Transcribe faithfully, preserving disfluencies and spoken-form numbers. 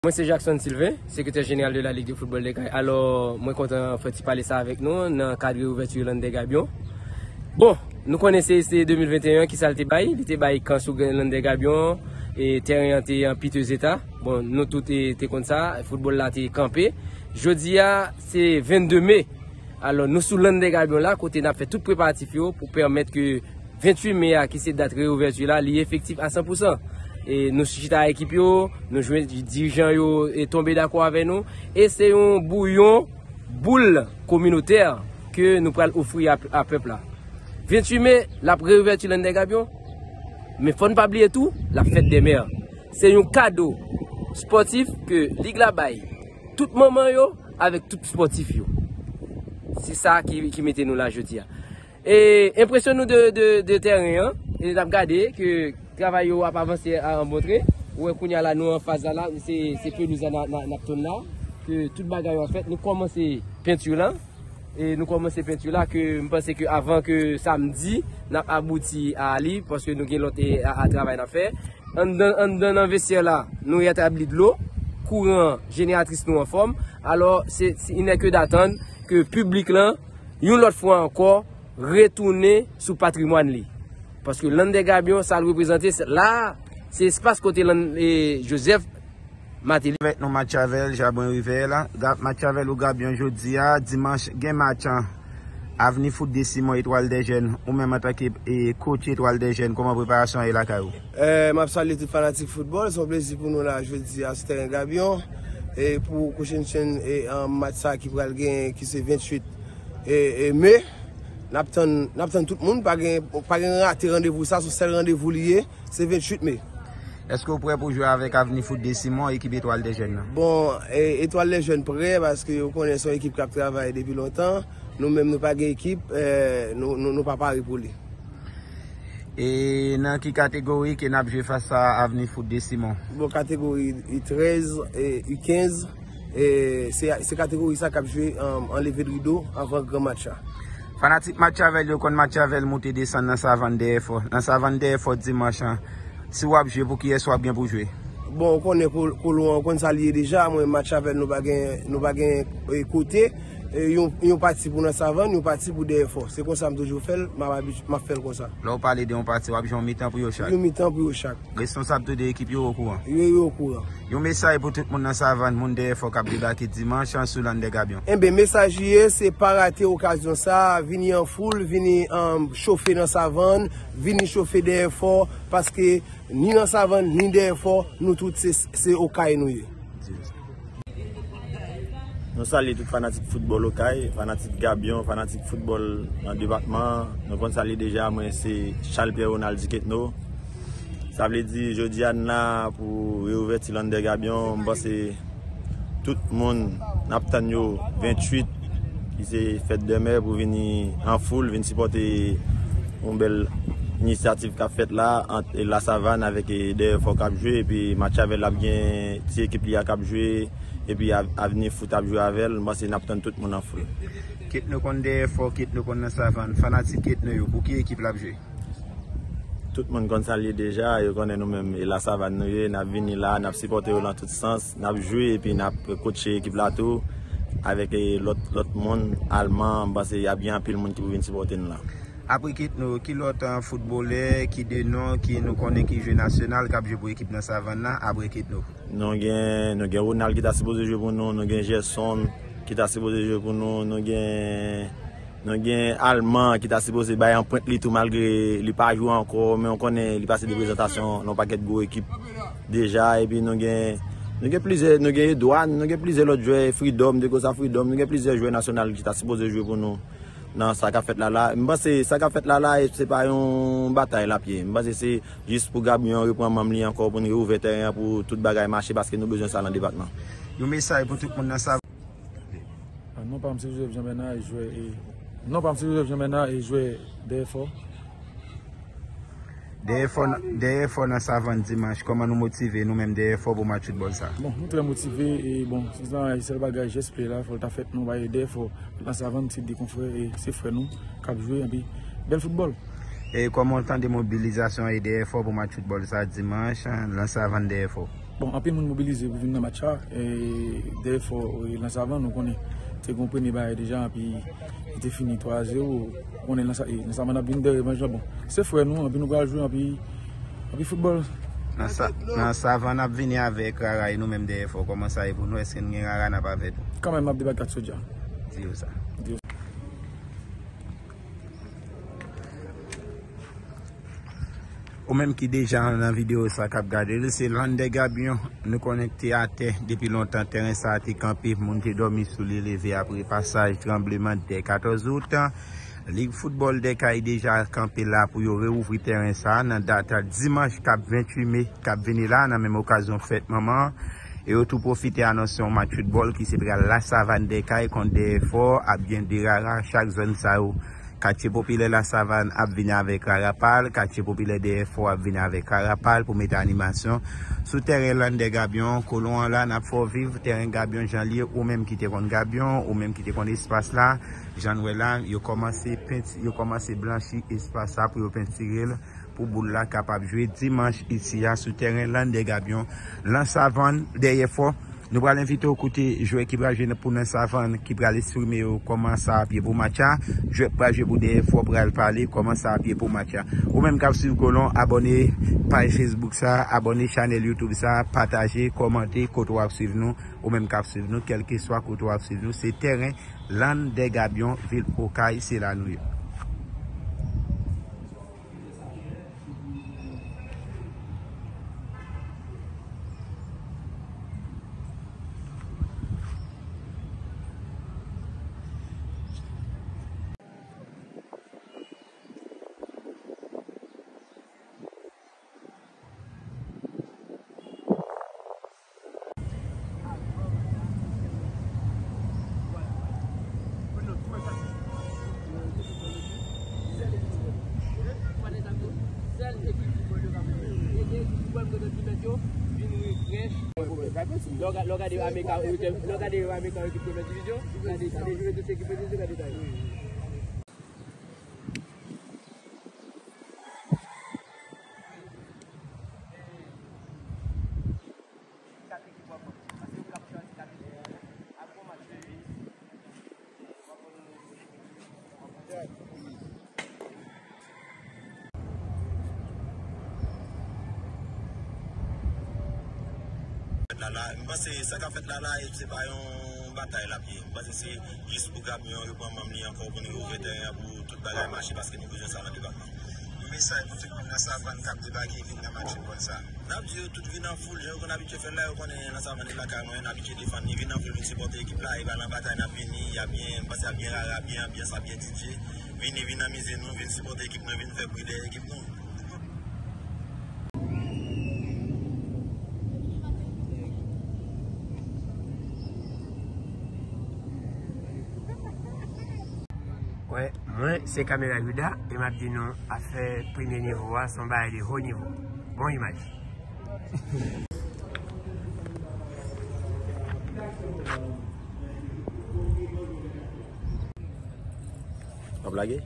Mwen se Jackson Sylvain, sekretè jeneral de la Ligue de Football de Cayes. Alò, mwen kontan fè ti pale sa avèk nou nan kad reouvèti Lander Gabion. Bon, nou konnen se, se de mil venteyen ki sa l te bay. Li te bay kan sou Lander Gabion, e tèren an te an pitez eta. Bon, nou tout te, te konn sa, foutbòl la te kanpe. Jodi a, se vennde me. Alò, nou sou Lander Gabion la, kote n ap fè tout preparatif yo pou pèmèt ke venntuit me a, ki se dat reouvèti la, li efektif a san pou san. E nou chita ak ekip yo, nou jwenn dirijan yo e tonbe dakò avè nou. E se yon bouyon boul kominotè ke nou pral ofri a, a pèp la. Venntuit me, l ap reouvèti Lander Gabion, men fò n pa bliye tou, l ap fèt dè mè. Se yon kado spòtif ke lig la bay tout manman yo avèk tout spòtif yo. Se sa ki, ki mete nou la jodi a. E enpresyon nou de, de, de tèren an, e n ap gade ke travay yo ap avanse a an bon tren. Ou wè kounye a la nou an faz la, la, se, se pelouz la n a, n a, n ap tonn la, ke tout bagay yo ap fèt. Nou kòmanse penti lan, e nou kòmanse penti la, ke m panse ke avan ke samdi, n ap abouti a li, paske nou gen lòt, e, a, a travay n ap fè. Anndan, anndan nan vestyè la, nou retabli dlo, kouran jeneratris nou anfòm. Alò, se, se, il n'est que d'attendre ke piblik lan, yon lòt fwa ankò, retounen sou patrimwàn li. Paske Lander Gabion, sa l reprezante, se, la, se espas kote Lan-, e, Joseph Martelly. Avèk nou Matchavel, Jabren Rivè la. Ga-, Matchavel ou Gabion jodi a, dimanch, gen match an. Avni Foot de Simon, Etwal dè Jèn, ou menm antanke, e, coach Etwal dè Jèn, kòman preparasyon an ye lakay ou? Eh, m ap salye tout fanatik foutbòl. Se yon plezi pou nou la jodi a sou tèren Gabion. E pou kouchen chen, e, an match sa ki pral gen, ki se venntuit e, e me, n ap tann, n ap tann tout moun. Pa gen, pa gen rate randevou sa, se yon sèl randevou li ye, se venntuit me. Èske w prè pou jwe avèk Avni Foot de Simon, ekip Etwal dè Jèn nan? Bon, e, Etwal dè Jèn prè, paske yo konnen se yon ekip k ap travay depi lontan. Nou menm, nou pa gen ekip, e, nou, nou, nou pa pare pou li. E nan ki kategori ke n ap jwe fas a Avni Foot de Simon? Bon, kategori U trèz e U kenz, e se, se kategori sa k ap jwe, um, an leve de rido avan gran match la. Fanatik Matchavel yo konn Matchavel moute desann nan Savann dèyè fò. Nan Savann dèyè fò dimanch an, si w ap jwe, pou kiyès w ap gen pou jwe? Bon, ou konnen kol-, kolon an, ou konn sa l ye deja. Mwen, Matchavel, nou pa gen, nou pa gen, e, kote. E, yon, yon pati pou nan Savann, yon pati pou dèyè fò. Se konsa m toujou fè l, m ap abit-, m ap fè l konsa. Lè w pale de yon pati, w ap jwe yon mitan pou yo chak? Yon mitan pou yo chak. Responsab tou de ekip yo okouran? Yo, yo okouran. Yon mesaj pou tout moun nan Savann, moun dèyè fò k ap debake dimanch an sou Lander Gabion. Enben, mesaj li ye, se pa rate okazyon sa a, vini an foul, vini, um, chofe nan Savann, vini chofe dèyè fò, paske ni nan Savann, ni dèyè fò, nou tout se, se Okay nou ye. Nou salye tout fanatik foutbòl Okay, fanatik Gabion, fanatik foutbòl nan depatman an. Nou konn sa l ye deja, mwen se Charles Pierre Ronald Duquetneau. Sa vle di, jodi a n la pou reouvèti Lander Gabion. M panse tout moun n ap tann yo venntuit, ki se fèt dèmen, pou vini an foul, vin sipòte yon bèl inisyativ k ap fèt la ant La Savane avèk, e, dèyè fò k ap jwe, epi Matchavel ap gen ti ekip li a k ap jwe, epi Av-, Avni Foot ap jwe avè l. M panse n ap tann tout moun an foul. Ketno konn dèyè fò, Ketno konn nan Savann. Fanatik Ketno yo, pou ki ekip l ap jwe? Tout moun konn sa l ye deja, yo konnen nou menm, e La Savane nou ye, n ap vini la, n ap sipòte yo nan tout sans, n ap jwe, epi n ap kotche ekip la tou, avèk, e, lòt, lòt moun, Alman, m panse y ap gen anpil moun ki pou vin sipòte n la. Apre Ketno, ki lòt, e, foutbolè, ki de non, ki nou konnen ki jwe nasyonal, k ap jwe pou ekip nan Savann nan, apre Ketno? Nou gen, nou gen Ronald ki ta sipoze jwe pou nou, nou gen Gerson ki ta sipoze jwe pou nou, nou gen, nou gen Alman ki ta sipoze bay anprent li tou malgre li pa jwe ankò, men w konnen li pase de prezantasyon nan yon pakèt gwo ekip deja, epi nou gen, nou gen plizyè, nou gen Edouard, nou gen plizyè lòt jwè, Freedom, Degosa Freedom, nou gen plizyè jwè nasyonal ki ta sipoze jwe pou nou nan sa k ap fèt la la. M panse sa k ap fèt la la, e se pa yon batay l ap ye. M panse se jis pou Gabion reprann manm li ankò, pou n reouvè tèren an, pou tout bagay mache, paske nou bezwen sa nan depatman. Yon mesaj pou tout moun nan Savann. Ah, non pa m se Joseph Jean Bernard, e jwè, e, non pa m se Joseph Jean Bernard, e jwè dèyè fò. Dèyè fò nan, dèyè fò nan Savann dimanch, kòman nou motive nou menm dèyè fò pou match foutbòl sa? Bon, nou trè motive, e bon, se sa, sèl bagay, jès play la, fò l ta fèt, nou bay dèyè fò. Tout nan Savann, se de konfrè, e se frè nou k ap jwe, epi bèl foutbòl. E kòman w tande mobilizasyon e dèyè fò pou match foutbòl sa dimanch, nan Savann dèyè fò? Bon, anpil moun mobilize pou vin nan match la. E, dèyè fò, e, Lansavann, nou konnen, te gon premye bagay deja, epi li te fini twa a zewo. Ou konnen Lansa-, e, Lansavann ap vin dèyè revanj la. Bon, se frè nou, epi nou pral jwe, epi, epi foutbòl. Nan sa, nan Savann ap vini avèk rara, e nou menm dèyè fò, kòman sa ye pou nou? Èske n gen rara n ap avè tou? Kanmenm, m ap debake ak Sodja. Di yo sa. Di yo sa. Ou menm ki deja nan videyo sa k ap gade l, se Lander Gabion. Nou konnen k te atè depi lontan, teren sa a te kanpe, moun te dòmi sou li, leve apre pasaj tranblemanntè katòz out. Lig foutbòl Dèkay deja kanpe la pou yo reouvri teren sa a nan dat dimanch k ap venntuit me k ap vini la, nan menm okazyon fèt manman an. E yo tou pwofite anonse yon match foutbòl ki se pral Lasavann Dèkay kont Dèyè Fò, ap gen de rara chak zòn sa yo. Katye popilè Lasavann ap vini avèk rara pa l, katye popilè Dèyè Fò ap vini avèk rara pa l pou mete animasyon sou teren Lander Gabion. Kolon an la, n ap fè w viv teren Gabion jan l ye, ou menm ki te konn Gabion, ou menm ki te konn espas la, jan n wè la, yo kòmanse penti, yo kòmanse blanchi espas la pou yo pentire l, pou boul la kapab jwe dimanch isi a sou teren Lander Gabion, Lasavann, Dèyè Fò. Nou pral envite w koute jwè ki pral jwe pou Lasavann, ki pral eksprime yo kòman sa ap ye pou match la. Jwè k pral jwe pou Dèyè Fò pral pale kòman sa ap ye pou match la. Ou menm k ap swiv Kolon, abòne paj Facebook sa, abòne chanèl YouTube sa, pataje, kòmante kote w ap swiv nou. Ou menm k ap swiv nou, kèlkeswa kote w ap swiv nou, se teren Lander Gabion, vil Okay, se la nou ye. Lè w gade Amerika, lè w gade Amerika ekip premyè divizyon, gade, gade jwe tout ekip premyè divizyon, gade sa yo. Fèt la la, m panse sa k ap fèt la la, se pa yon batay l ap ye. M panse se jis pou Gabion reprann manm li ankò, pou nou ouvè teren an, pou tout bagay mache, paske nou bezwen sa nan depatman. Yon mesaj pou tout moun nan Savann k ap debake vin nan match foutbòl sa a. N ap di yo tout vin an foul, jan yo konn abitye fè l la, yo konnen nan Savann e lakay mwen, n abitye defann li, vin an foul, vin sipòte ekip la, e pa nan batay n ap vini, y ap byen, m panse y ap byen rara, byen anbyans, y ap byen D J. Vini, vin anmize nou, vin sipòte ekip nou, vin fè bri dèyè ekip nou. Wè, mwen, se Kamera Juda, e m ap di nou, afè premye nivo a, se yon bagay de ho nivo. Bon imaj. W ap lage?